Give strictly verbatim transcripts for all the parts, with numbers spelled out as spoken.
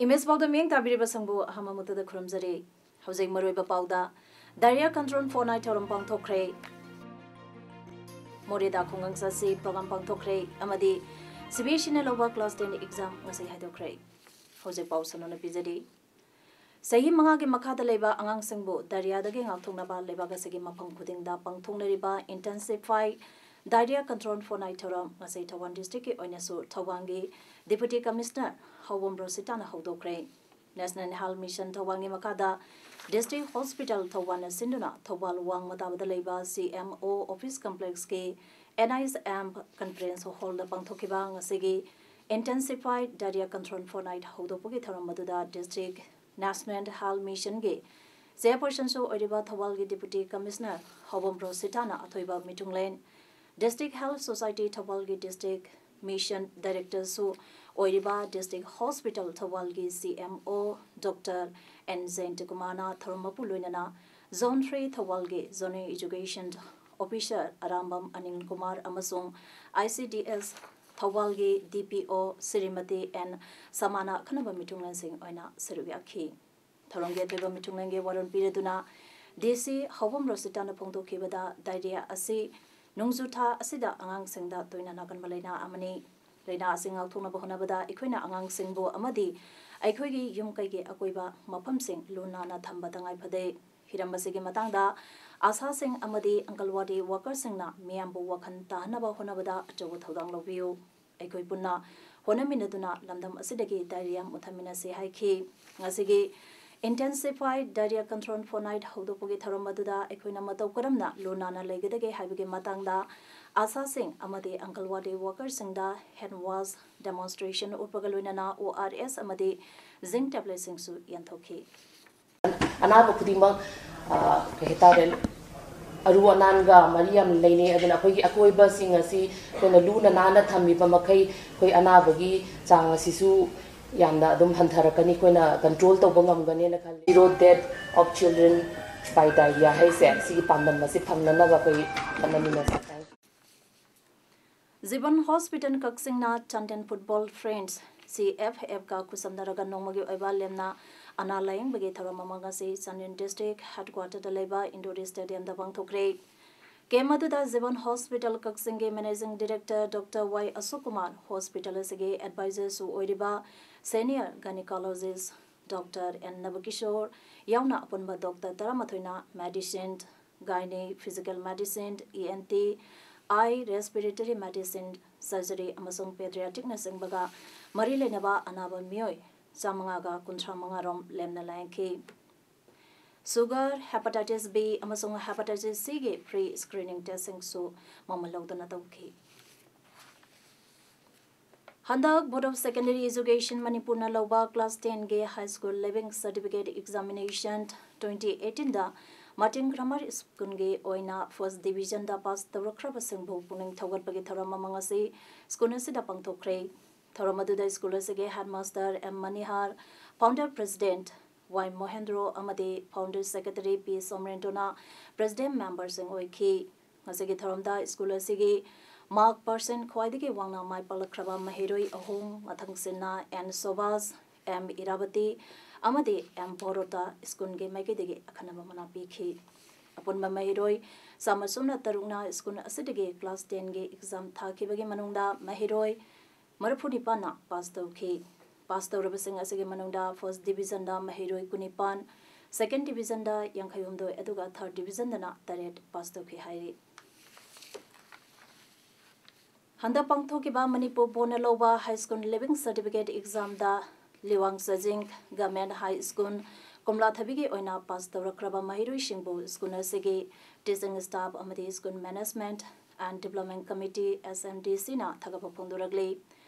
Image ꯄꯥꯎꯗ ꯃꯤꯠꯌꯦꯡ ꯇꯥꯕꯤꯔꯤꯕꯁꯤꯡꯕꯨ ꯑꯍꯥꯟꯕ ꯃꯛꯇꯗ ꯈꯨꯔꯨꯝꯖꯔꯤ꯫ ꯍꯧꯖꯤꯛ ꯃꯔꯨꯑꯣꯏꯕ ꯄꯥꯎꯗ, ꯗꯥꯏꯔꯤꯌꯥ ꯀꯟꯇ꯭ꯔꯣꯜ ꯐꯣꯔꯠꯅꯥꯏꯠ ꯊꯧꯔꯝ ꯄꯥꯡꯊꯣꯛꯈ꯭ꯔꯦ꯫ ꯃꯣꯔꯦꯗ ꯈꯨꯡꯒꯪ ꯆꯠꯁꯤ ꯄ꯭ꯔꯣꯒ꯭ꯔꯥꯝ ꯄꯥꯡꯊꯣꯛꯈ꯭ꯔꯦ ꯑꯃꯗꯤ ꯁꯤ ꯕꯤ ꯑꯦꯁ ꯏꯅ ꯂꯧꯕ ꯀ꯭ꯂꯥꯁ ꯇꯦꯟ ꯑꯦꯛꯖꯥꯝ ꯉꯁꯤ ꯍꯥꯏꯗꯣꯛꯈ꯭ꯔꯦ꯫ ꯍꯧꯖꯤꯛ ꯄꯥꯎ ꯁꯟꯗꯣꯛꯅ ꯄꯤꯖꯔꯤ꯫ ꯆꯍꯤ ꯃꯉꯥꯒꯤ ꯃꯈꯥꯗ ꯂꯩꯕ ꯑꯉꯥꯡꯁꯤꯡꯕꯨ ꯗꯥꯏꯔꯤꯌꯥꯗꯒꯤ ꯉꯥꯛꯊꯣꯛꯅꯕ ꯂꯩꯕꯥꯛ ꯑꯁꯤꯒꯤ ꯃꯐꯝ ꯈꯨꯗꯤꯡꯗ ꯄꯥꯡꯊꯣꯛꯅꯔꯤꯕ ꯏꯟꯇꯦꯟꯁꯤꯐꯥꯏ ꯗꯥꯏꯔꯤꯌꯥ ꯀꯟꯇ꯭ꯔꯣꯜ ꯐꯣꯔꯠꯅꯥꯏꯠ ꯊꯧꯔꯝ ꯉꯁꯤ ꯊꯧꯕꯥꯜ ꯗꯤꯁꯇ꯭ꯔꯤꯛꯀꯤ ꯑꯣꯏꯅꯁꯨ ꯊꯧꯕꯥꯜꯒꯤ ꯗꯤꯄꯨꯇꯤ ꯀꯃꯤꯁꯅꯔ ꯍꯥꯎꯕꯝ ꯔꯣꯁꯤꯇꯥꯅ ꯍꯧꯗꯣꯛꯈ꯭ꯔꯦ꯫ ꯅꯦꯁꯅꯦꯜ ꯍꯦꯜꯊ ꯃꯤꯁꯟ ꯊꯧꯕꯥꯜꯒꯤ ꯃꯈꯥꯗ ꯗꯤꯁꯇ꯭ꯔꯤꯛ ꯍꯣꯁꯄꯤꯇꯥꯜ ꯊꯧꯕꯥꯜꯅ ꯁꯤꯟꯗꯨꯅ ꯊꯧꯕꯥꯜ ꯋꯥꯡꯃ ꯇꯥꯕꯗ ꯂꯩꯕ ꯁꯤ ꯑꯦꯝ ꯑꯣ ꯑꯣꯐꯤꯁ ꯀꯝꯄ꯭ꯂꯦꯛꯁꯀꯤ N I S M conference ꯍꯣꯜꯗ ꯄꯥꯡꯊꯣꯛꯈꯤꯕ ꯉꯁꯤꯒꯤ ꯏꯟꯇꯦꯟꯁꯤꯐꯥꯏ ꯗꯥꯏꯔꯤꯌꯥ ꯀꯟꯇ꯭ꯔꯣꯜ ꯐꯣꯔꯠꯅꯥꯏꯠ ꯍꯧꯗꯣꯛꯄꯒꯤ ꯊꯧꯔꯝ ꯑꯗꯨꯗ ꯗꯤꯁꯇ꯭ꯔꯤꯛ ꯅꯦꯁꯅꯦꯜ ꯍꯦꯜꯊ ꯃꯤꯁꯟꯒꯤ ꯆꯦꯌꯔꯄꯔꯁꯟꯁꯨ ꯑꯣꯏꯔꯤꯕ ꯊꯧꯕꯥꯜꯒꯤ ꯗꯤꯄꯨꯇꯤ ꯀꯃꯤꯁꯅꯔ ꯍꯥꯎꯕꯝ ꯔꯣꯁꯤꯇꯥꯅ ꯑꯊꯣꯏꯕ ꯃꯤꯊꯨꯡꯂꯦꯟ, ꯗꯤꯁꯇ꯭ꯔꯤꯛ ꯍꯦꯜꯊ ꯁꯣꯁꯥꯏꯇꯤ ꯊꯧꯕꯥꯜꯒꯤ ꯗꯤꯁꯇ꯭ꯔꯤꯛ ꯃꯤꯁꯟ ꯗꯥꯏꯔꯦꯛꯇꯔꯁꯨ ꯑꯣꯏꯔꯤꯕ ꯗꯤꯁꯇ꯭ꯔꯤꯛ ꯍꯣꯁꯄꯤꯇꯥꯜ ꯊꯧꯕꯥꯜꯒꯤ ꯁꯤ ꯑꯦꯝ ꯑꯣ ꯗꯣꯛꯇꯔ ꯑꯦꯟ ꯖꯌꯟꯇ ꯀꯨꯃꯥꯔꯅ ꯊꯧꯔꯝ ꯃꯄꯨ ꯂꯣꯏꯅꯅ ꯖꯣꯟ ꯊ꯭ꯔꯤ ꯊꯧꯕꯥꯜꯒꯤ zonal education officer Arambam Anil Kumar ꯑꯃꯁꯨꯡ ꯑꯥꯏ ꯁꯤ ꯗꯤ ꯑꯦꯁ ꯊꯧꯕꯥꯜꯒꯤ ꯗꯤ ꯄꯤ ꯑꯣ ꯁ꯭ꯔꯤꯃꯇꯤ ꯑꯦꯟ ꯁꯃꯥꯅ ꯑꯈꯟꯅꯕ ꯃꯤꯊꯨꯡꯂꯦꯟꯁꯤꯡ ꯑꯣꯏꯅ ꯁꯔꯨꯛ ꯌꯥꯈꯤ꯫ ꯊꯧꯔꯝꯒꯤ ꯑꯊꯣꯏꯕ ꯃꯤꯊꯨꯡꯂꯦꯟꯒꯤ ꯋꯥꯔꯣꯜ ꯄꯤꯔꯗꯨꯅ ꯗꯤ ꯁꯤ ꯍꯥꯎꯕꯝ ꯔꯣꯁꯤꯇꯥꯅ ꯐꯣꯡꯗꯣꯛꯈꯤꯕꯗ, ꯗꯥꯏꯔꯤꯌꯥ ꯑꯁꯤ ꯅꯣꯡꯖꯨ ꯊꯥ ꯑꯁꯤꯗ ꯑꯉꯥꯡꯁꯤꯡꯗ ꯇꯣꯏꯅ ꯅꯥꯒꯟꯕ ꯂꯥꯏꯅꯥ ꯑꯃꯅꯤ꯫ ꯂꯥꯏꯅꯥ ꯑꯁꯤ ꯉꯥꯛꯊꯣꯛꯅꯕ ꯍꯣꯠꯅꯕꯗ ꯑꯩꯈꯣꯏꯅ ꯑꯉꯥꯡꯁꯤꯡꯕꯨ ꯑꯃꯗꯤ ꯑꯩꯈꯣꯏꯒꯤ ꯌꯨꯝ ꯀꯩꯒꯤ ꯑꯀꯣꯏꯕ ꯃꯐꯝꯁꯤꯡ ꯂꯨ ꯅꯥꯟꯅ ꯊꯝꯕ ꯇꯉꯥꯏ ꯐꯗꯦ꯫ ꯍꯤꯔꯝ ꯑꯁꯤꯒꯤ ꯃꯇꯥꯡꯗ ꯑꯥꯁꯥꯁꯤꯡ ꯑꯃꯗꯤ ꯑꯪꯒꯜꯋꯥꯗꯤ ꯋꯥꯀꯔꯁꯤꯡꯅ ꯃꯤꯌꯥꯝꯕꯨ ꯋꯥꯈꯜ ꯇꯥꯍꯟꯅꯕ ꯍꯣꯠꯅꯕꯗ ꯑꯆꯧꯕ ꯊꯧꯗꯥꯡ ꯂꯧꯕꯤꯌꯨ꯫ ꯑꯩꯈꯣꯏ ꯄꯨꯟꯅ ꯍꯣꯠꯅꯃꯤꯟꯅꯗꯨꯅ ꯂꯝꯗꯝ ꯑꯁꯤꯗꯒꯤ ꯗꯥꯏꯔꯤꯌꯥ ꯃꯨꯠꯊꯠꯃꯤꯟꯅꯁꯤ ꯍꯥꯏꯈꯤ꯫ ꯉꯁꯤꯒꯤ ꯏꯟꯇꯦꯟꯁꯤꯐꯥꯏ ꯗꯥꯏꯔꯤꯌꯥ ꯀꯟꯇ꯭ꯔꯣꯜ ꯐꯣꯔꯠꯅꯥꯏꯠ ꯍꯧꯗꯣꯛꯄꯒꯤ ꯊꯧꯔꯝ ꯑꯗꯨꯗ ꯑꯩꯈꯣꯏꯅ ꯃꯇꯧ ꯀꯔꯝꯅ ꯂꯨ ꯅꯥꯟꯅ ꯂꯩꯒꯗꯒꯦ ꯍꯥꯏꯕꯒꯤ ꯃꯇꯥꯡꯗ ꯑꯥꯁꯥꯁꯤꯡ ꯑꯃꯗꯤ ꯑꯪꯒꯜꯋꯥꯗꯤ ꯋꯥꯀꯔꯁꯤꯡꯗ ꯍꯦꯟ ꯋꯥꯁ ꯗꯦꯃꯣꯟꯁꯇ꯭ꯔꯦꯁꯟ ꯎꯠꯄꯒ ꯂꯣꯏꯅꯅ ꯑꯣ ꯑꯥꯔ ꯑꯦꯁ ꯑꯃꯗꯤ ꯖꯤꯡ ꯇꯦꯕ꯭ꯂꯦꯠꯁꯤꯡꯁꯨ ꯌꯦꯟꯊꯣꯛꯈꯤ꯫ ꯑꯅꯥꯕ ꯈꯨꯗꯤꯡꯃꯛ, ꯑ, ꯀꯩ ꯍꯥꯏꯇꯥꯔꯦ, ꯑꯔꯨ ꯑꯅꯥꯟꯒ ꯃꯔꯤ ꯌꯥꯝꯅ ꯂꯩꯅꯩ꯫ ꯑꯗꯨꯅ ꯑꯩꯈꯣꯏꯒꯤ ꯑꯀꯣꯏꯕꯁꯤꯡ ꯑꯁꯤ ꯑꯩꯈꯣꯏꯅ ꯂꯨꯅ ꯅꯥꯟꯅ ꯊꯝꯕꯤꯕ ꯃꯈꯩ ꯑꯩꯈꯣꯏ ꯑꯅꯥꯕꯒꯤ ꯆꯥꯡ ꯑꯁꯤꯁꯨ ꯌꯥꯝꯅ ꯑꯗꯨꯝ ꯍꯟꯊꯔꯛꯀꯅꯤ, ꯑꯩꯈꯣꯏꯅ control ꯇꯧꯕ ꯉꯝꯒꯅꯦꯅ ꯈꯜꯂꯤ꯫ Zero death of children by diarrhea ꯍꯥꯏꯁꯦ, ꯁꯤꯒꯤ ꯄꯥꯟꯗꯝ ꯑꯁꯤ ꯐꯪꯅꯅꯕ ꯑꯩꯈꯣꯏ ꯍꯣꯠꯅꯃꯤꯟꯅꯁꯤ꯫ Thank you. ꯖꯤꯕꯟ ꯍꯣꯁꯄꯤꯇꯥꯜ ꯀꯛꯆꯤꯡꯅ Chandel football friends, C F ꯑꯦꯐꯀ ꯈꯨꯠꯁꯝꯅꯔꯒ ꯅꯣꯡꯃꯒꯤ ꯑꯣꯏꯕ ꯂꯦꯝꯅ ꯑꯅꯥ ꯂꯥꯌꯦꯡꯕꯒꯤ ꯊꯧꯔꯝ ꯑꯃ ꯉꯁꯤ ꯆꯥꯟꯗꯦꯜ ꯗꯤꯁꯇ꯭ꯔꯤꯛ ꯍꯦꯗꯀ꯭ꯋꯥꯇꯔꯗ ꯂꯩꯕ ꯏꯟꯗꯣꯔ ꯁ꯭ꯇꯦꯗꯤꯌꯝꯗ ꯄꯥꯡꯊꯣꯛꯈ꯭ꯔꯦ꯫ ꯀꯦꯝꯞ ꯑꯗꯨꯗ ꯖꯤꯕꯟ ꯍꯣꯁꯄꯤꯇꯥꯜ ꯀꯛꯆꯤꯡꯒꯤ managing director doctor Y Ashok Kumar, hospital ꯑꯁꯤꯒꯤ ꯑꯦꯗꯚꯥꯏꯖꯔꯁꯨ ꯑꯣꯏꯔꯤꯕ senior gynaecologist doctor N Nabakishore ꯌꯥꯎꯅ ꯑꯄꯨꯟꯕ ꯗꯣꯛꯇꯔ ꯇꯔꯥꯃꯥꯊꯣꯏꯅ medicine, gynae, physical medicine, E N T, eye, respiratory medicine, surgery ꯑꯃꯁꯨꯡ ꯄꯦꯗꯤꯌꯥꯇ꯭ꯔꯤꯛꯅꯆꯤꯡꯕꯒ ꯃꯔꯤ ꯂꯩꯅꯕ ꯑꯅꯥꯕ ꯃꯤꯑꯣꯏ ꯆꯥꯃꯉꯥꯒ ꯀꯨꯟꯊ꯭ꯔꯥ ꯃꯉꯥ ꯔꯣꯝ ꯂꯦꯝꯅ ꯂꯥꯌꯦꯡꯈꯤ꯫ ꯁꯨꯒꯔ, ꯍꯦꯄꯥꯇꯥꯏꯇꯤꯁ ꯕꯤ ꯑꯃꯁꯨꯡ ꯍꯦꯄꯥꯇꯥꯏꯇꯤꯁ ꯁꯤꯒꯤ ꯐ꯭ꯔꯤ ꯁ꯭ꯀ꯭ꯔꯤꯅꯤꯡ ꯇꯦꯁꯁꯤꯡꯁꯨ ꯃꯃꯜ ꯂꯧꯗꯅ ꯇꯧꯈꯤ꯫ ꯍꯟꯗꯛ Board of Secondary Education ꯃꯅꯤꯄꯨꯔꯅ ꯂꯧꯕ class ten ꯒꯤ high school leaving certificate examination twenty eighteen ꯗ ꯃꯇꯤꯡ ꯒ꯭ꯔꯥꯃꯔ ꯁ꯭ꯀꯨꯜꯒꯤ ꯑꯣꯏꯅ first division ꯗ pass ꯇꯧꯔꯛꯈ꯭ꯔꯕꯁꯤꯡꯕꯨ ꯄꯨꯛꯅꯤꯡ ꯊꯧꯒꯠꯄꯒꯤ ꯊꯧꯔꯝ ꯑꯃ ꯉꯁꯤ ꯁ꯭ꯀꯨꯜ ꯑꯁꯤꯗ ꯄꯥꯡꯊꯣꯛꯈ꯭ꯔꯦ꯫ ꯊꯧꯔꯝ ꯑꯗꯨꯗ ꯁ꯭ꯀꯨꯜ ꯑꯁꯤꯒꯤ headmaster ꯑꯦꯝ ꯃꯅꯤꯍꯥꯔ, founder president ꯋꯥꯏ ꯃꯣꯍꯦꯟꯗ꯭ꯔꯣ ꯑꯃꯗꯤ founder secretary ꯄꯤ ꯁꯣꯃꯔꯦꯟꯗ꯭ꯔꯣꯅ president memberꯁꯤꯡ ꯑꯣꯏꯈꯤ꯫ ꯉꯁꯤꯒꯤ ꯊꯧꯔꯝꯗ ꯁ꯭ꯀꯨꯜ ꯑꯁꯤꯒꯤ mark percent ꯈ꯭ꯋꯥꯏꯗꯒꯤ ꯋꯥꯡꯅ ꯃꯥꯏ ꯄꯥꯛꯂꯛꯈ꯭ꯔꯕ ꯃꯍꯩꯔꯣꯏ ꯑꯍꯨꯝ, ꯃꯊꯪꯁꯤꯠꯅ ꯑꯦꯟ ꯁꯣꯕꯥꯁ, ꯑꯦꯝ ꯏꯔꯥꯕꯇꯤ ꯑꯃꯗꯤ ꯑꯦꯝ ꯕꯣꯔꯣꯇ ꯁ꯭ꯀꯨꯜꯒꯤ ꯃꯥꯏꯀꯩꯗꯒꯤ ꯑꯈꯟꯅꯕ ꯃꯅꯥ ꯄꯤꯈꯤ꯫ ꯑꯄꯨꯟꯕ ꯃꯍꯩꯔꯣꯏ ꯆꯥꯝꯃ ꯁꯨꯞꯅ ꯇꯔꯨꯛꯅ ꯁ꯭ꯀꯨꯜ ꯑꯁꯤꯗꯒꯤ class ten ꯒꯤ exam ꯊꯥꯈꯤꯕꯒꯤ ꯃꯅꯨꯡꯗ ꯃꯍꯩꯔꯣꯏ ꯃꯔꯤꯐꯨ ꯅꯤꯄꯥꯟꯅ pass ꯇꯧꯈꯤ꯫ Pass ꯇꯧꯔꯕꯁꯤꯡ ꯑꯁꯤꯒꯤ ꯃꯅꯨꯡꯗ first division ꯗ ꯃꯍꯩꯔꯣꯏ ꯀꯨꯟꯅꯤꯄꯥꯟ, second division ꯗ ꯌꯥꯡꯈꯩ ꯍꯨꯝꯗꯣꯏ, ꯑꯗꯨꯒ third division ꯗꯅ ꯇꯔꯦꯠ pass ꯇꯧꯈꯤ ꯍꯥꯏꯔꯤ꯫ ꯍꯟꯗꯛ ꯄꯥꯡꯊꯣꯛꯈꯤꯕ ꯃꯅꯤꯄꯨꯔ ꯕꯣꯔꯗꯅ ꯂꯧꯕ high school leaving certificate exam ꯗ ꯂꯤꯋꯥꯡ ꯆꯥꯖꯤꯡ Government High School ꯀꯣꯝꯂꯥꯊꯕꯤꯒꯤ ꯑꯣꯏꯅ pass ꯇꯧꯔꯛꯈ꯭ꯔꯕ ꯃꯍꯩꯔꯣꯏꯁꯤꯡꯕꯨ ꯁ꯭ꯀꯨꯜ ꯑꯁꯤꯒꯤ teaching staff ꯑꯃꯗꯤ school management and development committee, S M D C ꯅ ꯊꯥꯒꯠꯄ ꯐꯣꯡꯗꯣꯔꯛꯂꯤ꯫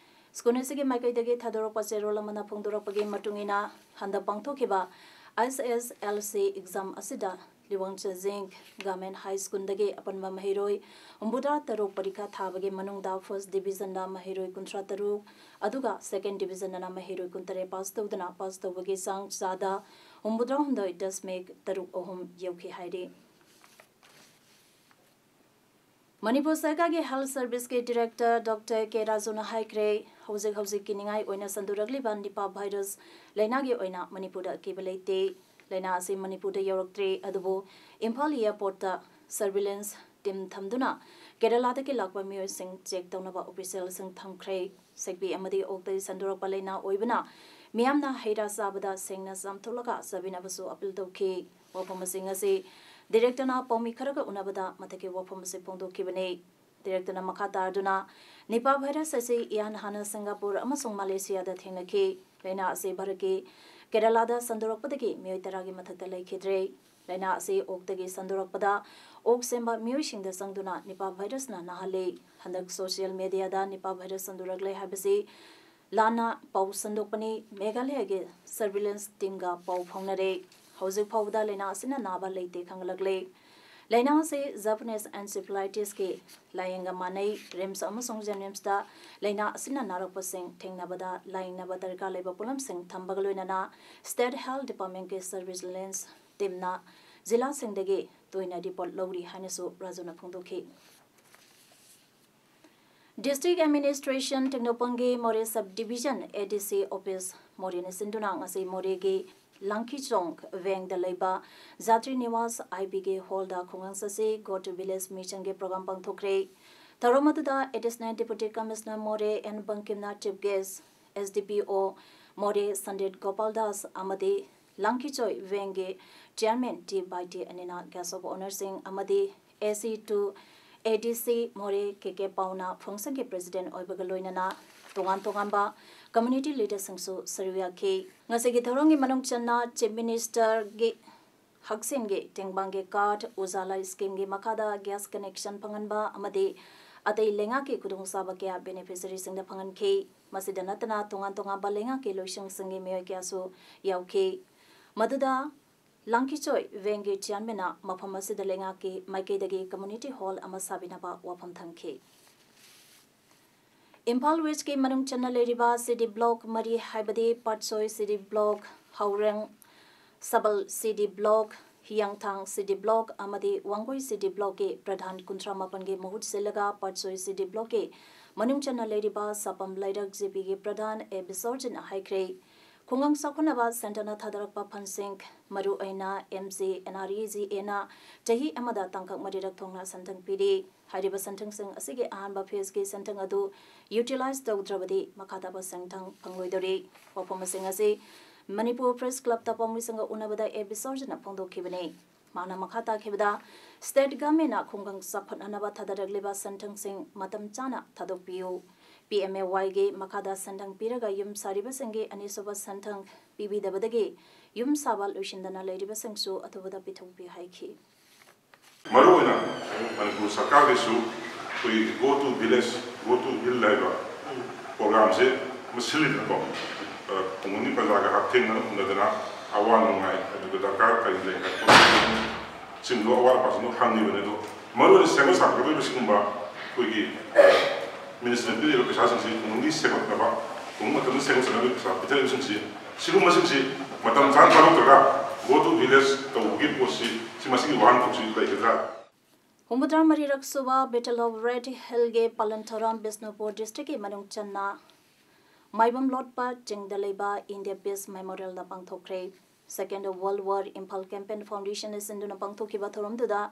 ꯁ꯭ꯀꯨꯜ ꯑꯁꯤꯒꯤ ꯃꯥꯏꯀꯩꯗꯒꯤ ꯊꯥꯗꯣꯔꯛꯄ ꯆꯦꯔꯣꯜ ꯑꯃꯅ ꯐꯣꯡꯗꯣꯔꯛꯄꯒꯤ ꯃꯇꯨꯡ ꯏꯟꯅ, ꯍꯟꯗꯛ ꯄꯥꯡꯊꯣꯛꯈꯤꯕ ꯑꯦꯁ ꯑꯦꯁ ꯑꯦꯜ ꯁꯤ ꯑꯦꯛꯖꯥꯝ ꯑꯁꯤꯗ ꯂꯤꯋꯥꯡꯆꯖꯤꯡ ꯒꯚꯔꯟꯃꯦꯟꯠ ꯍꯥꯏ ꯁ꯭ꯀꯨꯜꯗꯒꯤ ꯑꯄꯨꯟꯕ ꯃꯍꯩꯔꯣꯏ ꯍꯨꯝꯐꯨꯇꯔꯥ ꯇꯔꯨꯛ ꯄꯔꯤꯈꯥ ꯊꯥꯕꯒꯤ ꯃꯅꯨꯡꯗ ꯐꯥꯔꯁꯠ ꯗꯤꯕꯤꯖꯟꯗ ꯃꯍꯩꯔꯣꯏ ꯀꯨꯟꯊ꯭ꯔꯥ ꯇꯔꯨꯛ, ꯑꯗꯨꯒ ꯁꯦꯀꯦꯟ ꯗꯤꯕꯤꯖꯟꯗꯅ ꯃꯍꯩꯔꯣꯏ ꯀꯨꯟꯇꯔꯦꯠ ꯄꯥꯁ ꯇꯧꯗꯨꯅ ꯄꯥꯁ ꯇꯧꯕꯒꯤ ꯆꯥꯡ ꯆꯥꯗ ꯍꯨꯝꯐꯨꯇꯔꯥꯍꯨꯝꯗꯣꯏ ꯗꯁꯃꯤꯛ ꯇꯔꯨꯛ ꯑꯍꯨꯝ ꯌꯧꯈꯤ ꯍꯥꯏꯔꯤ꯫ ꯃꯅꯤꯄꯨꯔ ꯁꯔꯀꯥꯔꯒꯤ ꯍꯦꯜꯊ ꯁꯔꯚꯤꯁꯀꯤ ꯗꯤꯔꯦꯛꯇꯔ ꯗꯣꯛꯇꯔ ꯀꯦ ꯔꯥꯖꯨꯅ ꯍꯥꯏꯈ꯭ꯔꯦ, ꯍꯧꯖꯤꯛ ꯍꯧꯖꯤꯛꯀꯤ ꯅꯤꯡꯉꯥꯏ ꯑꯣꯏꯅ ꯁꯟꯗꯣꯔꯛꯂꯤꯕ ꯅꯤꯄꯥ ꯚꯥꯏꯔꯁ ꯂꯩꯅꯥꯒꯤ ꯑꯣꯏꯅ ꯃꯅꯤꯄꯨꯔꯗ ꯑꯀꯤꯕ ꯂꯩꯇꯦ꯫ ꯂꯩꯅꯥ ꯑꯁꯤ ꯃꯅꯤꯄꯨꯔꯗ ꯌꯧꯔꯛꯇ꯭ꯔꯤ, ꯑꯗꯨꯕꯨ ꯏꯝꯐꯥꯜ ꯑꯦꯌꯔꯄꯣꯔꯠꯇ ꯁꯔꯚꯤꯂꯦꯟꯁ ꯇꯤꯝ ꯊꯝꯗꯨꯅ ꯀꯦꯔꯂꯥꯗꯒꯤ ꯂꯥꯛꯄ ꯃꯤꯑꯣꯏꯁꯤꯡ ꯆꯦꯛ ꯇꯧꯅꯕ ꯑꯣꯐꯤꯁꯤꯌꯦꯜꯁꯤꯡ ꯊꯝꯈ꯭ꯔꯦ꯫ ꯁꯦꯛꯄꯤ ꯑꯃꯗꯤ ꯑꯣꯛꯇꯒꯤ ꯁꯟꯗꯣꯔꯛꯄ ꯂꯩꯅꯥ ꯑꯣꯏꯕꯅ ꯃꯤꯌꯥꯝꯅ ꯍꯩ ꯔꯥ ꯆꯥꯕꯗ ꯁꯦꯡꯅ ꯆꯥꯝꯊꯣꯛꯂꯒ ꯆꯥꯕꯤꯅꯕꯁꯨ ꯑꯄꯤꯜ ꯇꯧꯈꯤ꯫ ꯋꯥꯐꯝꯁꯤꯡ ꯑꯁꯤ ꯗꯤꯔꯦꯛꯇꯔꯅ ꯄꯥꯎꯃꯤ ꯈꯔꯒ ꯎꯅꯕꯗ ꯃꯊꯛꯀꯤ ꯋꯥꯐꯝ ꯑꯁꯤ ꯐꯣꯡꯗꯣꯛꯈꯤꯕꯅꯤ꯫ ꯗꯤꯔꯦꯛꯇꯔꯅ ꯃꯈꯥ ꯇꯥꯗꯨꯅ, ꯅꯤꯄꯥ ꯚꯥꯏꯔꯁ ꯑꯁꯤ ꯏꯍꯥꯟ ꯍꯥꯟꯅ ꯁꯤꯡꯒꯥꯄꯨꯔ ꯑꯃꯁꯨꯡ ꯃꯂꯦꯁꯤꯌꯥꯗ ꯊꯦꯡꯅꯈꯤ꯫ ꯂꯩꯅꯥ ꯑꯁꯤ ꯚꯥꯔꯠꯀꯤ ꯀꯦꯔꯂꯥꯗ ꯁꯟꯗꯣꯔꯛꯄꯗꯒꯤ ꯃꯤꯑꯣꯏ ꯇꯔꯥꯒꯤ ꯃꯊꯛꯇ ꯂꯩꯈꯤꯗ꯭ꯔꯦ꯫ ꯂꯩꯅꯥ ꯑꯁꯤ ꯑꯣꯛꯇꯒꯤ ꯁꯟꯗꯣꯔꯛꯄꯗ ꯑꯣꯛ ꯁꯦꯝꯕ ꯃꯤꯑꯣꯏꯁꯤꯡꯗ ꯆꯪꯗꯨꯅ ꯅꯤꯄꯥ ꯚꯥꯏꯔꯁꯅ ꯅꯥꯍꯜꯂꯤ꯫ ꯍꯟꯗꯛ ꯁꯣꯁꯤꯌꯦꯜ ꯃꯦꯗꯤꯌꯥꯗ ꯅꯤꯄꯥ ꯚꯥꯏꯔꯁ ꯁꯟꯗꯣꯔꯛꯂꯦ ꯍꯥꯏꯕꯁꯤ ꯂꯥꯟꯅ ꯄꯥꯎ ꯁꯟꯗꯣꯛꯄꯅꯤ꯫ ꯃꯦꯘꯥꯂꯌꯒꯤ ꯁꯔꯚꯤꯂꯦꯟꯁ ꯇꯤꯝꯒ ꯄꯥꯎ ꯐꯥꯎꯅꯔꯦ꯫ ꯍꯧꯖꯤꯛ ꯐꯥꯎꯕꯗ ꯂꯩꯅꯥ ꯑꯁꯤꯅ ꯅꯥꯕ ꯂꯩꯇꯦ ꯈꯪꯂꯛꯂꯦ꯫ ꯂꯩꯅꯥ ꯑꯁꯤ ꯖꯄꯅꯤꯁ ꯑꯦꯟꯁꯤꯐꯦꯂꯥꯏꯇꯤꯁꯀꯤ ꯂꯥꯌꯦꯡꯒ ꯃꯥꯟꯅꯩ꯫ ꯔꯤꯝꯁ ꯑꯃꯁꯨꯡ ꯖꯦꯅꯤꯝꯁꯇ ꯂꯩꯅꯥ ꯑꯁꯤꯅ ꯅꯥꯔꯛꯄꯁꯤꯡ ꯊꯦꯡꯅꯕꯗ ꯂꯥꯌꯦꯡꯅꯕ ꯗꯔꯀꯥꯔ ꯂꯩꯕ ꯄꯣꯠꯂꯝꯁꯤꯡ ꯊꯝꯕꯒ ꯂꯣꯏꯅꯅ ꯁ꯭ꯇꯦꯠ ꯍꯦꯜꯊ ꯗꯤꯄꯥꯔꯠꯃꯦꯟꯠꯀꯤ ꯁꯔꯚꯤꯂꯦꯟꯁ ꯇꯤꯝꯅ ꯖꯤꯂꯥꯁꯤꯡꯗꯒꯤ ꯇꯣꯏꯅ ꯔꯤꯄꯣꯔꯠ ꯂꯧꯔꯤ ꯍꯥꯏꯅꯁꯨ ꯔꯥꯖꯨꯅ ꯐꯣꯡꯗꯣꯛꯈꯤ꯫ ꯗꯤꯁꯇ꯭ꯔꯤꯛ ꯑꯦꯗꯃꯤꯅꯤꯁꯇ꯭ꯔꯦꯁꯟ ꯇꯦꯡꯅꯧꯄꯜꯒꯤ ꯃꯣꯔꯦ ꯁꯕ ꯗꯤꯕꯤꯖꯟ ꯑꯦ ꯗꯤ ꯁꯤ ꯑꯣꯐꯤꯁ ꯃꯣꯔꯦꯅ ꯁꯤꯟꯗꯨꯅ ꯉꯁꯤ ꯃꯣꯔꯦꯒꯤ ꯂꯥꯡꯈꯤꯆꯣꯡ ꯋꯦꯡꯗ ꯂꯩꯕ ꯖꯥꯇ꯭ꯔꯤ ꯅꯤꯋꯥꯁ ꯑꯥꯏ ꯕꯤꯒꯤ ꯍꯣꯜꯗ ꯈꯨꯡꯒꯪ ꯆꯠꯁꯤ ꯒꯣ ꯇꯨ ꯚꯤꯂꯦꯖ ꯃꯤꯁꯟꯒꯤ ꯄ꯭ꯔꯣꯒ꯭ꯔꯥꯝ ꯄꯥꯡꯊꯣꯛꯈ꯭ꯔꯦ꯫ ꯊꯧꯔꯝ ꯑꯗꯨꯗ additional deputy commissioner More N ꯕꯪꯀꯤꯝꯅ chief guest, S D P O More Sandeep Gopal Das ꯑꯃꯗꯤ ꯂꯥꯡꯈꯤꯆꯣꯏ ꯋꯦꯡꯒꯤ ꯆꯤꯌꯔꯃꯦꯟ ꯇꯤ ꯕꯥꯏꯇꯤ ꯑꯅꯤꯅ ꯒꯦꯁ ꯑꯣꯐ ꯑꯣꯅꯔꯁꯤꯡ ꯑꯃꯗꯤ ꯑꯦ ꯁꯤ ꯇꯨ ꯑꯦ ꯗꯤ ꯁꯤ ꯃꯣꯔꯦ ꯀꯦ ꯀꯦ ꯄꯥꯎꯅ ꯐꯪꯁꯟꯒꯤ ꯄ꯭ꯔꯦꯁꯤꯗꯦꯟꯠ ꯑꯣꯏꯕꯒ ꯂꯣꯏꯅꯅ ꯇꯣꯉꯥꯟ ꯇꯣꯉꯥꯟꯕ ꯀꯝꯃ꯭ꯌꯨꯅꯤꯇꯤ ꯂꯤꯗꯔꯁꯤꯡꯁꯨ ꯁꯔꯨꯛ ꯌꯥꯈꯤ꯫ ꯉꯁꯤꯒꯤ ꯊꯧꯔꯝꯒꯤ ꯃꯅꯨꯡ ꯆꯟꯅ ꯆꯤꯐ ꯃꯤꯅꯤꯁꯇꯔꯒꯤ ꯍꯛꯁꯦꯜꯒꯤ ꯇꯦꯡꯕꯥꯡꯒꯤ ꯀꯥꯔꯗ, ꯎꯖꯥꯂꯥ ꯁ꯭ꯀꯤꯝꯒꯤ ꯃꯈꯥꯗ ꯒ꯭ꯌꯥꯁ ꯀꯅꯦꯛꯁꯟ ꯐꯪꯍꯟꯕ ꯑꯃꯗꯤ ꯑꯇꯩ ꯂꯩꯉꯥꯛꯀꯤ ꯈꯨꯗꯣꯡꯆꯥꯕ ꯀꯌꯥ ꯕꯦꯅꯤꯐꯤꯁꯔꯤꯁꯤꯡꯗ ꯐꯪꯍꯟꯈꯤ꯫ ꯃꯁꯤꯗ ꯅꯠꯇꯅ ꯇꯣꯉꯥꯟ ꯇꯣꯉꯥꯟꯕ ꯂꯩꯉꯥꯛꯀꯤ ꯂꯣꯏꯁꯪꯁꯤꯡꯒꯤ ꯃꯤꯑꯣꯏ ꯀꯌꯥꯁꯨ ꯌꯥꯎꯈꯤ꯫ ꯃꯗꯨꯗ ꯂꯥꯡꯀꯤꯆꯣꯏ ꯋꯦꯡꯒꯤ ꯆꯤꯌꯥꯟꯃꯦꯟꯅ ꯃꯐꯝ ꯑꯁꯤꯗ ꯂꯩꯉꯥꯛꯀꯤ ꯃꯥꯏꯀꯩꯗꯒꯤ community hall ꯑꯃ ꯁꯥꯕꯤꯅꯕ ꯋꯥꯐꯝ ꯊꯝꯈꯤ꯫ ꯏꯝꯐꯥꯜ ꯋꯦꯁꯀꯤ ꯃꯅꯨꯡ ꯆꯟꯅ ꯂꯩꯔꯤꯕ city block ꯃꯔꯤ ꯍꯥꯏꯕꯗꯤ ꯄꯥꯠꯁꯣꯏ city block, ꯍꯥꯎꯔꯦꯡ ꯁꯕꯜ city block, ꯍꯤꯌꯥꯡꯊꯥꯡ city block ꯑꯃꯗꯤ ꯋꯥꯡꯒꯣꯏ city blockꯀꯤ ꯄ꯭ꯔꯙꯥꯟ ꯀꯨꯟꯊ꯭ꯔꯥ ꯃꯥꯄꯟꯒꯤ ꯃꯍꯨꯠ ꯁꯤꯜꯂꯒ ꯄꯥꯠꯁꯣꯏ city blockꯀꯤ ꯃꯅꯨꯡ ꯆꯟꯅ ꯂꯩꯔꯤꯕ ꯁꯥꯄꯝ ꯂꯩꯔꯛ ꯖꯦꯄꯤꯒꯤ ꯄ꯭ꯔꯙꯥꯟ ꯑꯦ ꯕꯤꯁꯣꯔꯖꯤꯠꯅ ꯍꯥꯏꯈ꯭ꯔꯦ꯫ ꯈꯨꯡꯒꯪ ꯆꯥꯎꯈꯠꯅꯕ ꯁꯦꯟꯇꯔꯅ ꯊꯥꯗꯔꯛꯄ ꯐꯟꯁꯤꯡ, ꯃꯔꯨꯑꯣꯏꯅ M G N R E G ꯑꯦꯅ ꯆꯍꯤ ꯑꯃꯗ ꯇꯥꯡꯀꯛ ꯃꯔꯤꯔꯛ ꯊꯣꯛꯅ ꯁꯦꯟꯊꯪ ꯄꯤꯔꯤ꯫ ꯍꯥꯏꯔꯤꯕ ꯁꯦꯟꯊꯪꯁꯤꯡ ꯑꯁꯤꯒꯤ ꯑꯍꯥꯟꯕ phaseꯀꯤ ꯁꯦꯟꯊꯪ ꯑꯗꯨ utilize ꯇꯧꯗ꯭ꯔꯕꯗꯤ ꯃꯈꯥ ꯇꯥꯕ ꯁꯦꯟꯊꯪ ꯐꯪꯂꯣꯏꯗꯧꯔꯤ꯫ ꯋꯥꯐꯝꯁꯤꯡ ꯑꯁꯤ ꯃꯅꯤꯄꯨꯔ Press Clubꯇ ꯄꯥꯎꯃꯤꯁꯤꯡꯒ ꯎꯅꯕꯗ ꯑꯦ ꯕꯤꯁꯣꯔꯖꯤꯠꯅ ꯐꯣꯡꯗꯣꯛꯈꯤꯕꯅꯤ꯫ ꯃꯥꯅ ꯃꯈꯥ ꯇꯥꯈꯤꯕꯗ, state governmentꯅ ꯈꯨꯡꯒꯪ ꯆꯥꯎꯈꯠꯍꯟꯅꯕ ꯊꯥꯗꯔꯛꯂꯤꯕ ꯁꯦꯟꯊꯪꯁꯤꯡ ꯃꯇꯝ ꯆꯥꯅ ꯊꯥꯗꯣꯛꯄꯤꯌꯨ꯫ ꯄꯤ ꯑꯦꯝ ꯑꯦ ꯋꯥꯏꯒꯤ ꯃꯈꯥꯗ ꯁꯦꯟꯊꯪ ꯄꯤꯔꯒ ꯌꯨꯝ ꯁꯥꯔꯤꯕꯁꯤꯡꯒꯤ ꯑꯅꯤꯁꯨꯕ ꯁꯦꯟꯊꯪ ꯄꯤꯕꯤꯗꯕꯗꯒꯤ ꯌꯨꯝ ꯁꯥꯕ ꯂꯣꯏꯁꯤꯟꯗꯅ ꯂꯩꯔꯤꯕꯁꯤꯡꯁꯨ ꯑꯊꯨꯕꯗ ꯄꯤꯊꯣꯛꯄꯤꯌꯨ ꯍꯥꯏꯈꯤ꯫ ꯃꯔꯨꯑꯣꯏꯅ ꯃꯅꯤꯄꯨꯔ ꯁꯔꯀꯥꯔꯒꯤꯁꯨ ꯑꯩꯈꯣꯏꯒꯤ Go to Village, Go to Hill ꯍꯥꯏꯕ programmeꯁꯦ ꯑꯃ ꯁꯤꯜꯂꯤꯗꯅꯀꯣ, ꯑ, ꯈꯨꯡꯒꯪꯒꯤ ꯄ꯭ꯔꯖꯥꯒ ꯍꯛꯊꯦꯡꯅꯅ ꯎꯅꯗꯅ ꯑꯋꯥ ꯅꯨꯡꯉꯥꯏ, ꯑꯗꯨꯒ ꯗꯔꯀꯥꯔ ꯀꯔꯤ ꯂꯩ ꯍꯥꯏꯕ ꯁꯤꯡꯗꯣ, ꯑꯋꯥꯠ ꯑꯄꯥꯁꯤꯡꯗꯣ ꯍꯪꯉꯤꯕꯅꯦ꯫ ꯑꯗꯣ ꯃꯔꯨꯑꯣꯏꯅ ꯁꯦꯝꯒꯠ ꯁꯥꯒꯠꯀꯗꯧꯔꯤꯕ ꯁꯤꯒꯨꯝꯕ ꯑꯩꯈꯣꯏꯒꯤ, ꯑ, ministryꯅ ꯄꯤꯔꯤꯕ ꯄꯩꯁꯥꯁꯤꯡꯁꯤ ꯈꯨꯡꯒꯪꯒꯤ ꯁꯦꯝꯒꯠꯅꯕ, ꯈꯨꯡꯒꯪ ꯃꯇꯝꯗ ꯁꯦꯝꯒꯠ ꯁꯥꯒꯠꯅꯕꯒꯤ ꯄꯩꯁꯥ ꯄꯤꯊꯔꯤꯕꯁꯤꯡꯁꯤ, ꯁꯤꯒꯨꯝꯕꯁꯤꯡꯁꯤ ꯃꯇꯝ ꯆꯥꯅ ꯊꯥꯗꯣꯛꯇ꯭ꯔꯒ Go to Village ꯇꯧꯕꯒꯤ ꯄꯣꯠꯁꯤ, ꯁꯤ ꯃꯁꯤꯒꯤ ꯋꯥꯍꯟꯊꯣꯛꯁꯤ ꯂꯩꯒꯗ꯭ꯔꯥ? ꯍꯨꯝꯐꯨꯇꯔꯥ ꯃꯔꯤꯔꯛ ꯁꯨꯕ Battle of Red Hillꯒꯤ ꯄꯥꯂꯟ ꯊꯧꯔꯝ ꯕꯤꯁꯅꯨꯄꯨꯔ districtꯀꯤ ꯃꯅꯨꯡ ꯆꯟꯅ ꯃꯥꯏꯕꯝ ꯂꯣꯠꯄ ꯆꯤꯡꯗ ꯂꯩꯕ India Peace Memorialꯗ ꯄꯥꯡꯊꯣꯛꯈ꯭ꯔꯦ꯫ Second World War Imphal Campaign Foundationꯅ ꯁꯤꯟꯗꯨꯅ ꯄꯥꯡꯊꯣꯛꯈꯤꯕ ꯊꯧꯔꯝꯗꯨꯗ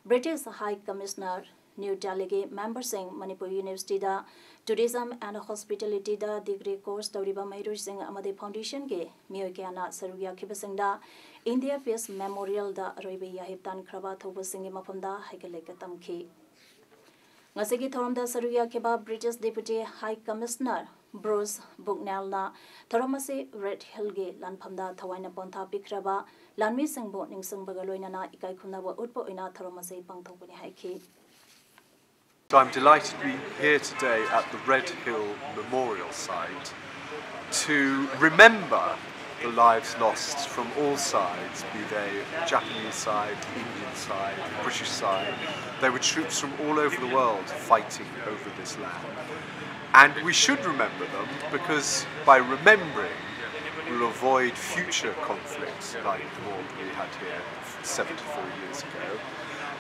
British High Commissioner, New Delhiꯒꯤ memberꯁꯤꯡ, Manipur Universityꯗ Tourism and Hospitalityꯗ degree course ꯇꯧꯔꯤꯕ ꯃꯍꯩꯔꯣꯏꯁꯤꯡ ꯑꯃꯗꯤ foundationꯒꯤ ꯃꯤꯑꯣꯏ ꯀꯌꯥꯅ ꯁꯔꯨꯛ ꯌꯥꯈꯤꯕꯁꯤꯡꯗ India Peace Memorialꯗ ꯑꯔꯣꯏꯕ ꯌꯥꯍꯤꯞ ꯇꯥꯟꯈ꯭ꯔꯕ ꯊꯧꯕꯁꯤꯡꯒꯤ ꯃꯐꯝꯗ ꯍꯩꯀꯠ ꯂꯩꯀꯠ ꯇꯝꯈꯤ꯫ ꯉꯁꯤꯒꯤ ꯊꯧꯔꯝꯗ ꯁꯔꯨꯛ ꯌꯥꯈꯤꯕ British Deputy High Commissioner Bruce Bucknellꯅ ꯊꯧꯔꯝ ꯑꯁꯤ Red Hillꯒꯤ ꯂꯥꯟꯐꯝꯗ ꯊꯋꯥꯏꯅ ꯄꯣꯟꯊꯥ ꯄꯤꯈ꯭ꯔꯕ ꯂꯥꯟꯃꯤꯁꯤꯡꯕꯨ ꯅꯤꯡꯁꯤꯡꯕꯒ ꯂꯣꯏꯅꯅ ꯏꯀꯥꯏ ꯈꯨꯝꯅꯕ ꯎꯠꯄ ꯑꯣꯏꯅ ꯊꯧꯔꯝ ꯑꯁꯤ ꯄꯥꯡꯊꯣꯛꯄꯅꯤ ꯍꯥꯏꯈꯤ꯫ So I'm delighted to be here today at the Red Hill Memorial Site to remember The lives lost from all sides, be they Japanese side, Indian side, British side. There were troops from all over the world fighting over this land. And we should remember them, because by remembering, we'll avoid future conflicts like the war that we had here seventy-four years ago.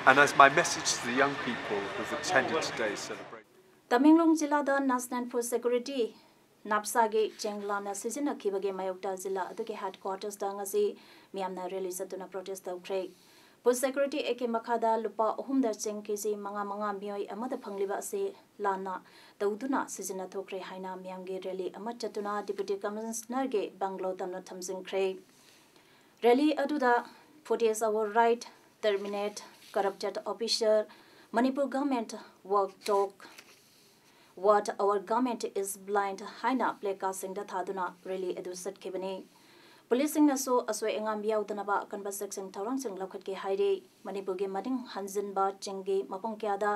And as my message to the young people who've attended today's celebration, Tamenglong ꯖꯤꯂꯥꯗ National Food Security ꯅꯥꯞꯁꯥꯒꯤ ꯆꯦꯡ ꯂꯥꯟꯅ ꯁꯤꯖꯤꯟꯅꯈꯤꯕꯒꯤ ꯃꯥꯌꯣꯛꯇ ꯖꯤꯂꯥ ꯑꯗꯨꯒꯤ headquarters ꯇ ꯉꯁꯤ ꯃꯤꯌꯥꯝꯅ rally ꯆꯠꯇꯨꯅ protest ꯇꯧꯈ꯭ꯔꯦ꯫ Food Security Act ꯀꯤ ꯃꯈꯥꯗ ꯂꯨꯄꯥ ꯑꯍꯨꯝꯗ ꯆꯦꯡ KG ꯃꯉꯥ ꯃꯉꯥ ꯃꯤꯑꯣꯏ ꯑꯃꯗ ꯐꯪꯂꯤꯕ ꯑꯁꯤ ꯂꯥꯟꯅ ꯇꯧꯗꯨꯅ ꯁꯤꯖꯤꯟꯅꯊꯣꯛꯈ꯭ꯔꯦ ꯍꯥꯏꯅ ꯃꯤꯌꯥꯝꯒꯤ rally ꯑꯃ ꯆꯠꯇꯨꯅ Deputy Commissioner ꯒꯤ bungalow ꯇꯝꯅ ꯊꯝꯖꯤꯟꯈ꯭ꯔꯦ꯫ Rally ꯑꯗꯨꯗ Forty Eight Hour Right, Terminate Corrupted Officer, Manipur Government Work Talk, What Our Government Is Blind ꯍꯥꯏꯅ placard ꯁꯤꯡꯗ ꯊꯥꯗꯨꯅ rally ꯑꯗꯨ ꯆꯠꯈꯤꯕꯅꯤ꯫ Police ꯁꯤꯡꯅꯁꯨ ꯑꯁꯣꯏ ꯑꯉꯥꯝ ꯌꯥꯎꯗꯅꯕ ꯑꯀꯟꯕ ꯆꯦꯛꯁꯤꯟ ꯊꯧꯔꯥꯡꯁꯤꯡ ꯂꯧꯈꯠꯀꯦ ꯍꯥꯏꯔꯤ꯫ ꯃꯅꯤꯄꯨꯔꯒꯤ ꯃꯅꯤꯡ ꯍꯟꯖꯤꯟꯕ ꯆꯤꯡꯒꯤ ꯃꯐꯝ ꯀꯌꯥꯗ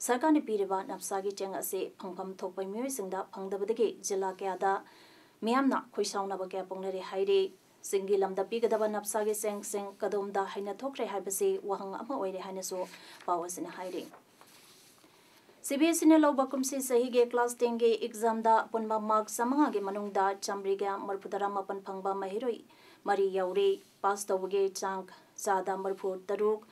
ꯁꯔꯀꯥꯔꯅ ꯄꯤꯔꯤꯕ ꯅꯥꯞꯁꯥꯒꯤ ꯆꯦꯡ ꯑꯁꯤ ꯐꯪꯐꯝ ꯊꯣꯛꯄ ꯃꯤꯑꯣꯏꯁꯤꯡꯗ ꯐꯪꯗꯕꯗꯒꯤ ꯖꯤꯂꯥ ꯀꯌꯥꯗ ꯃꯤꯌꯥꯝꯅ ꯈꯣꯏꯁꯥꯎꯅꯕ ꯀꯌꯥ ꯐꯣꯡꯅꯔꯤ ꯍꯥꯏꯔꯤ꯫ ꯆꯤꯡꯒꯤ ꯂꯝꯗ ꯄꯤꯒꯗꯕ ꯅꯥꯞꯁꯥꯒꯤ ꯆꯦꯡꯁꯤꯡ ꯀꯗꯣꯝꯗ ꯍꯥꯏꯅ ꯊꯣꯛꯈ꯭ꯔꯦ ꯍꯥꯏꯕꯁꯤ ꯋꯥꯍꯪ ꯑꯃ ꯑꯣꯏꯔꯦ ꯍꯥꯏꯅꯁꯨ ꯄꯥꯎ ꯑꯁꯤꯅ ꯍꯥꯏꯔꯤ꯫ CBSE ꯅ ꯂꯧꯕ ꯀꯨꯝꯁꯤ ꯆꯍꯤꯒꯤ class ten ꯒꯤ exam ꯗ ꯑꯄꯨꯟꯕ mark ꯆꯥꯃꯉꯥꯒꯤ ꯃꯅꯨꯡꯗ ꯆꯥꯃꯔꯤꯒ ꯃꯔꯤꯐꯨꯇꯔꯥ ꯃꯥꯄꯟ ꯐꯪꯕ ꯃꯍꯩꯔꯣꯏ ꯃꯔꯤ ꯌꯥꯎꯔꯤ꯫ Pass ꯇꯧꯕꯒꯤ ꯆꯥꯡ ꯆꯥꯗ ꯃꯔꯤꯐꯨ ꯇꯔꯨꯛ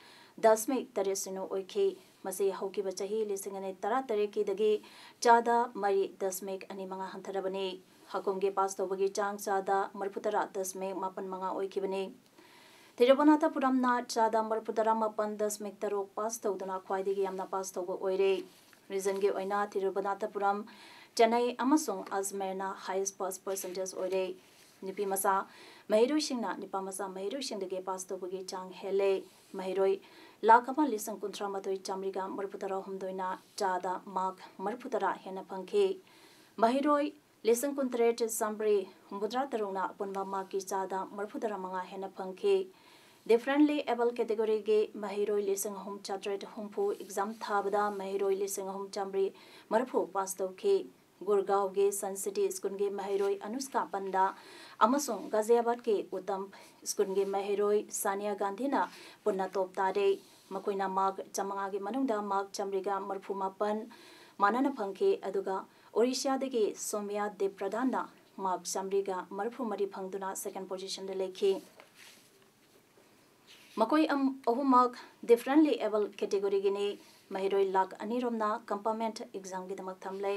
ꯗꯁꯃꯤꯛ ꯇꯔꯦꯠ ꯁꯤꯅꯣ ꯑꯣꯏꯈꯤ꯫ ꯃꯁꯤ ꯍꯧꯈꯤꯕ ꯆꯍꯤ ꯂꯤꯁꯤꯡ ꯑꯅꯤ ꯇꯔꯥꯇꯔꯦꯠꯀꯤꯗꯒꯤ ꯆꯥꯗ ꯃꯔꯤ ꯗꯁꯃꯤꯛ ꯑꯅꯤ ꯃꯉꯥ ꯍꯟꯊꯔꯕꯅꯤ꯫ ꯍꯥꯀꯨꯝꯒꯤ pass ꯇꯧꯕꯒꯤ ꯆꯥꯡ ꯆꯥꯗ ꯃꯔꯤꯐꯨꯇꯔꯥ ꯗꯁꯃꯤꯛ ꯃꯥꯄꯟ ꯃꯉꯥ ꯑꯣꯏꯈꯤꯕꯅꯤ꯫ ꯊꯤꯔꯨꯕꯅꯥꯊꯄꯨꯔꯝꯅ ꯆꯥꯗ ꯃꯔꯤꯐꯨꯇꯔꯥ ꯃꯥꯄꯟ ꯗꯁꯃꯤꯛ ꯇꯔꯨꯛ pass ꯇꯧꯗꯨꯅ ꯈ꯭ꯋꯥꯏꯗꯒꯤ ꯌꯥꯝꯅ pass ꯇꯧꯕ ꯑꯣꯏꯔꯦ꯫ Region ꯒꯤ ꯑꯣꯏꯅ ꯊꯤꯔꯨꯕꯅꯥꯊꯄꯨꯔꯝ, ꯆꯦꯟꯅꯩ ꯑꯃꯁꯨꯡ ꯑꯖꯃꯦꯔꯅ highest pass percentage ꯑꯣꯏꯔꯦ꯫ ꯅꯨꯄꯤ ꯃꯆꯥ ꯃꯍꯩꯔꯣꯏꯁꯤꯡꯅ ꯅꯨꯄꯥ ꯃꯆꯥ ꯃꯍꯩꯔꯣꯏꯁꯤꯡꯗꯒꯤ pass ꯇꯧꯕꯒꯤ ꯆꯥꯡ ꯍꯦꯜꯂꯦ꯫ ꯃꯍꯩꯔꯣꯏ ꯂꯥꯈ ꯑꯃ ꯂꯤꯁꯤꯡ ꯀꯨꯟꯊ꯭ꯔꯥ ꯃꯥꯊꯣꯏ ꯆꯥꯃꯔꯤꯒ ꯃꯔꯤꯐꯨꯇꯔꯥ ꯍꯨꯝꯗꯣꯏꯅ ꯆꯥꯗ mark ꯃꯔꯤꯐꯨꯇꯔꯥ ꯍꯦꯟꯅ ꯐꯪꯈꯤ꯫ ꯃꯍꯩꯔꯣꯏ ꯂꯤꯁꯤꯡ ꯀꯨꯟꯇꯔꯦꯠ ꯆꯥꯃꯔꯤ ꯍꯨꯝꯐꯨꯇꯔꯥ ꯇꯔꯨꯛꯅ ꯑꯄꯨꯟꯕ mark ꯀꯤ ꯆꯥꯗ ꯃꯔꯤꯐꯨꯇꯔꯥ ꯃꯉꯥ ꯍꯦꯟꯅ ꯐꯪꯈꯤ꯫ Differently abled category ꯒꯤ ꯃꯍꯩꯔꯣꯏ ꯂꯤꯁꯤꯡ ꯑꯍꯨꯝ ꯆꯥꯇ꯭ꯔꯦꯠ ꯍꯨꯝꯐꯨ exam ꯊꯥꯕꯗ ꯃꯍꯩꯔꯣꯏ ꯂꯤꯁꯤꯡ ꯑꯍꯨꯝ ꯆꯥꯃꯔꯤ ꯃꯔꯤꯐꯨ pass ꯇꯧꯈꯤ꯫ ꯒꯨꯔꯒꯥꯎꯒꯤ ꯁꯟ ꯁꯤꯇꯤ ꯁ꯭ꯀꯨꯜꯒꯤ ꯃꯍꯩꯔꯣꯏ ꯑꯅꯨꯁꯀꯥ ꯄꯟꯗꯥ ꯑꯃꯁꯨꯡ ꯒꯥꯖꯤꯌꯥꯕꯥꯗꯀꯤ ꯎꯇꯝ ꯁ꯭ꯀꯨꯜꯒꯤ ꯃꯍꯩꯔꯣꯏ ꯁꯥꯅꯤꯌꯥ ꯒꯥꯟꯙꯤꯅ ꯄꯨꯟꯅ ꯇꯣꯞ ꯇꯥꯔꯦ꯫ ꯃꯈꯣꯏꯅ ꯃꯥꯔꯛ ꯆꯥꯃꯉꯥꯒꯤ ꯃꯅꯨꯡꯗ ꯃꯥꯔꯛ ꯆꯥꯃꯔꯤꯒ ꯃꯔꯤꯐꯨ ꯃꯥꯄꯟ ꯃꯥꯟꯅꯅ ꯐꯪꯈꯤ, ꯑꯗꯨꯒ ꯑꯣꯔꯤꯁꯤꯌꯥꯗꯒꯤ ꯁꯣꯃꯤꯌꯥ ꯗꯦꯕ ꯄ꯭ꯔꯙꯥꯟꯅ ꯃꯥꯔꯛ ꯆꯥꯃꯔꯤꯒ ꯃꯔꯤꯐꯨ ꯃꯔꯤ ꯐꯪꯗꯨꯅ ꯁꯦꯀꯦꯟ ꯄꯣꯖꯤꯁꯟꯗ ꯂꯩꯈꯤ꯫ ꯃꯈꯣꯏ ꯑꯝ-, ꯑꯍꯨꯝꯃꯛ differently abled categoryꯒꯤꯅꯤ꯫ ꯃꯍꯩꯔꯣꯏ ꯂꯥꯈ ꯑꯅꯤ ꯔꯣꯝꯅ compartment examꯒꯤꯗꯃꯛ ꯊꯝꯂꯦ꯫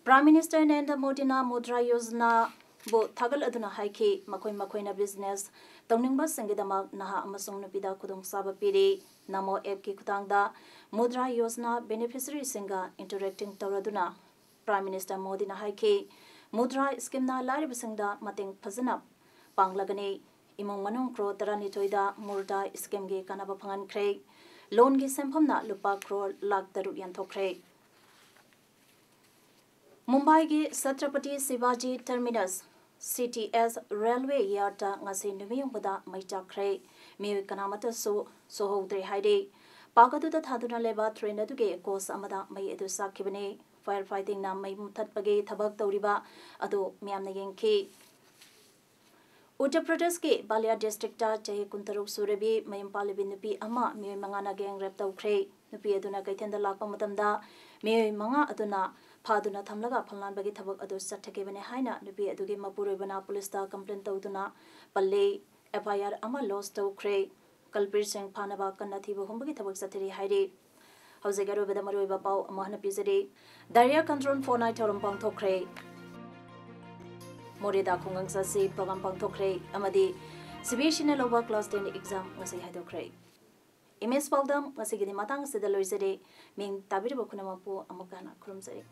Prime Minister ꯅꯔꯦꯟꯗ꯭ꯔ ꯃꯣꯗꯤꯅ ꯃꯨꯗ꯭ꯔꯥ ꯌꯣꯖꯅꯥꯕꯨ ꯊꯥꯒꯠꯂꯗꯨꯅ ꯍꯥꯏꯈꯤ, ꯃꯈꯣꯏ ꯃꯈꯣꯏꯅ business ꯇꯧꯅꯤꯡꯕꯁꯤꯡꯒꯤꯗꯃꯛ ꯅꯍꯥ ꯑꯃꯁꯨꯡ ꯅꯨꯄꯤꯗ ꯈꯨꯗꯣꯡꯆꯥꯕ ꯄꯤꯔꯤ꯫ ꯅꯃꯣ appꯀꯤ ꯈꯨꯠꯊꯥꯡꯗ Mudra Yojana beneficiaryꯁꯤꯡꯒ interacting ꯇꯧꯔꯗꯨꯅ Prime Minister ꯃꯣꯗꯤꯅ ꯍꯥꯏꯈꯤ, ꯃꯨꯗ꯭ꯔꯥ schemeꯅ ꯂꯥꯏꯔꯕꯁꯤꯡꯗ ꯃꯇꯦꯡ ꯐꯖꯅ ꯄꯥꯡꯂꯒꯅꯤ꯫ ꯏꯃꯨꯡ ꯃꯅꯨꯡ ꯀ꯭ꯔꯣꯔ ꯇꯔꯥꯅꯤꯊꯣꯏꯗ ꯃꯨꯗ꯭ꯔꯥ schemeꯒꯤ ꯀꯥꯟꯅꯕ ꯐꯪꯍꯟꯈ꯭ꯔꯦ꯫ Loanꯒꯤ ꯁꯦꯟꯐꯝꯅ ꯂꯨꯄꯥ ꯀ꯭ꯔꯣꯔ ꯂꯥꯈ ꯇꯔꯨꯛ ꯌꯦꯟꯊꯣꯛꯈ꯭ꯔꯦ꯫ ꯃꯨꯝꯕꯥꯏꯒꯤ ꯁꯇ꯭ꯔꯄꯇꯤ ꯁꯤꯕꯥꯖꯤ ꯇꯔꯃꯤꯅꯁ, CTS, railway yardꯇ ꯉꯁꯤ ꯅꯨꯃꯤꯠ ꯌꯨꯡꯕꯗ ꯃꯩ ꯆꯥꯛꯈ꯭ꯔꯦ꯫ ꯃꯤꯑꯣꯏ ꯀꯅꯥꯃꯠꯇꯁꯨ ꯁꯣꯛꯍꯧꯗ꯭ꯔꯦ ꯍꯥꯏꯔꯤ꯫ ꯄꯥꯛ ꯑꯗꯨꯗ ꯊꯥꯗꯨꯅ ꯂꯩꯕ train ꯑꯗꯨꯒꯤ coach ꯑꯃꯗ ꯃꯩ ꯑꯗꯨ ꯆꯥꯛꯈꯤꯕꯅꯤ꯫ Fire fightingꯅ ꯃꯩ ꯃꯨꯊꯠꯄꯒꯤ ꯊꯕꯛ ꯇꯧꯔꯤꯕ ꯑꯗꯨ ꯃꯤꯌꯥꯝꯅ ꯌꯦꯡꯈꯤ꯫ ꯎꯠꯇꯔ ꯄ꯭ꯔꯗꯦꯁꯀꯤ ꯕꯥꯂꯤꯌꯥ districtꯇ ꯆꯍꯤ ꯀꯨꯟꯇꯔꯨꯛ ꯁꯨꯔꯕꯤ ꯃꯌꯨꯝ ꯄꯥꯜꯂꯕꯤ ꯅꯨꯄꯤ ꯑꯃ ꯃꯤꯑꯣꯏ ꯃꯉꯥꯅ gang rape ꯇꯧꯈ꯭ꯔꯦ꯫ ꯅꯨꯄꯤ ꯑꯗꯨꯅ ꯀꯩꯊꯦꯜꯗ ꯂꯥꯛꯄ ꯃꯇꯝꯗ ꯃꯤꯑꯣꯏ ꯃꯉꯥ ꯑꯗꯨꯅ ꯐꯥꯗꯨꯅ ꯊꯝꯂꯒ ꯐꯝꯂꯥꯟꯕꯒꯤ ꯊꯕꯛ ꯑꯗꯨ ꯆꯠꯊꯈꯤꯕꯅꯤ ꯍꯥꯏꯅ ꯅꯨꯄꯤ ꯑꯗꯨꯒꯤ ꯃꯄꯨꯔꯣꯏꯕꯅ ꯄꯨꯂꯤꯁꯇ complain ꯇꯧꯗꯨꯅ ꯄꯜꯂꯤ꯫ FIR ꯑꯃ lodge ꯇꯧꯈ꯭ꯔꯦ꯫ Culpritꯁꯤꯡ ꯐꯥꯅꯕ ꯀꯟꯅ ꯊꯤꯕ ꯍꯨꯝꯕꯒꯤ ꯊꯕꯛ ꯆꯠꯊꯔꯤ ꯍꯥꯏꯔꯤ꯫ ꯍꯧꯖꯤꯛ ꯑꯔꯣꯏꯕꯗ ꯃꯔꯨꯑꯣꯏꯕ ꯄꯥꯎ ꯑꯃꯨꯛ ꯍꯟꯅ ꯄꯤꯖꯔꯤ꯫ Diarrhea Control Fortnight ꯊꯧꯔꯝ ꯄꯥꯡꯊꯣꯛꯈ꯭ꯔꯦ꯫ ꯃꯣꯔꯦꯗ ꯈꯨꯡꯒꯪ ꯆꯠꯁꯤ program ꯄꯥꯡꯊꯣꯛꯈ꯭ꯔꯦ ꯑꯃꯗꯤ CBSEꯅ ꯂꯧꯕ class ten exam ꯉꯁꯤ ꯍꯥꯏꯗꯣꯛꯈ꯭ꯔꯦ꯫ Image ꯄꯥꯎꯗꯝ ꯉꯁꯤꯒꯤꯗꯤ ꯃꯇꯥꯡ ꯑꯁꯤꯗ ꯂꯣꯏꯖꯔꯦ꯫ ꯃꯤꯡ ꯇꯥꯕꯤꯔꯤꯕ ꯄꯨꯝꯅꯃꯛꯄꯨ ꯑꯃꯨꯛꯀ ꯍꯟꯅ ꯈꯨꯔꯨꯝꯖꯔꯤ꯫